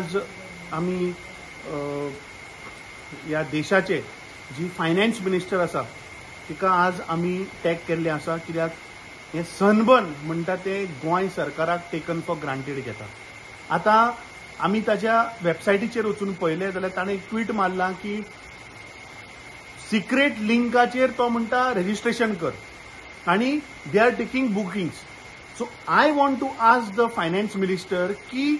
आज आमी ह्या देशाचे जी फायनान्स मिनिस्टर आसा तिका आज आमी टॅग केल्लें आसा, कित्याक हें सनबर्न म्हणटा तें गोंय सरकाराक टेकन फॉर ग्रांटेड घेता. आतां आमी ताच्या वेबसायटीचेर वचून पळयलें जाल्यार ताणें एक ट्वीट मारलां की सिक्रेट लिंकाचेर तो म्हणटा रेजिस्ट्रेशन कर आनी they are taking bookings. So I want to ask the finance minister की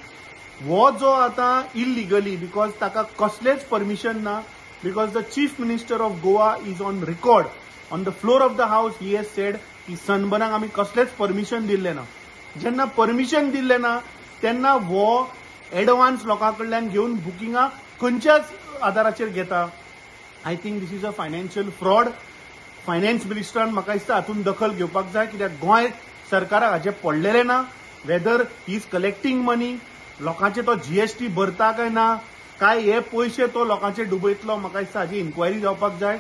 हो जो आतां इलिगली, because ताका कसलेंच परमिशन ना, because the chief minister of Goa is on record on the floor of the house, he has said की सनबर्नाक आमी कसलेंच परमिशन दिल्लें ना. जेन्ना परमिशन दिल्लें ना तेन्ना हो एडवान्स लोकां कडल्यान घेवन बुकिंगां खंयच्याच आदाराचेर घेता. I think this is a financial fraud. Finance मिनिस्टरान म्हाका दिसता हातूंत दखल घेवपाक जाय, कित्याक गोंय सरकाराक हाचें पडलेलें ना. Whether he is collecting money, लोकांचे तो जीएसटी भरता काय ना, काय हे पयशे तो लोकांचे डुबयतलो, म्हाका दिसता हाजी इन्क्वायरी जावपाक जाय.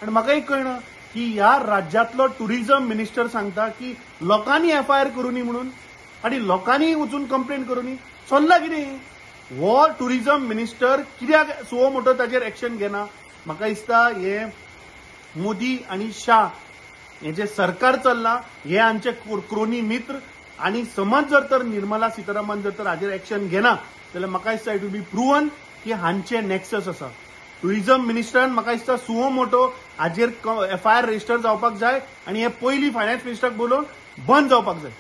आनी म्हाका एक कळना की ह्या राज्यांतलो टुरिझम मिनिस्टर सांगता की लोकांनी एफआयआर करूनी म्हणून आनी लोकांनी वचून कंप्लेन करूनी, चल्ला कितें? हो टुरिझम मिनिस्टर कित्याक सुओ मोटो ताचेर एक्शन घेना? म्हाका दिसता हे मोदी आनी शाह हे जे सरकार चल्लां हे आमचे क्रोनी मित्र, आनी समज जर तर निर्मला सीतारामन जर तर हाजेर एक्शन घेना जाल्यार म्हाका दिसता it will be proven की हांचे नॅक्सस आसा. टुरिझम मिनिस्टरान म्हाका दिसता सुओ मोटो हाजेर एफआयआर रजिस्टर जावपाक जाय आनी हे पयलीं फायनान्स मिनिस्टराक बोलोवन बंद जावपाक जाय.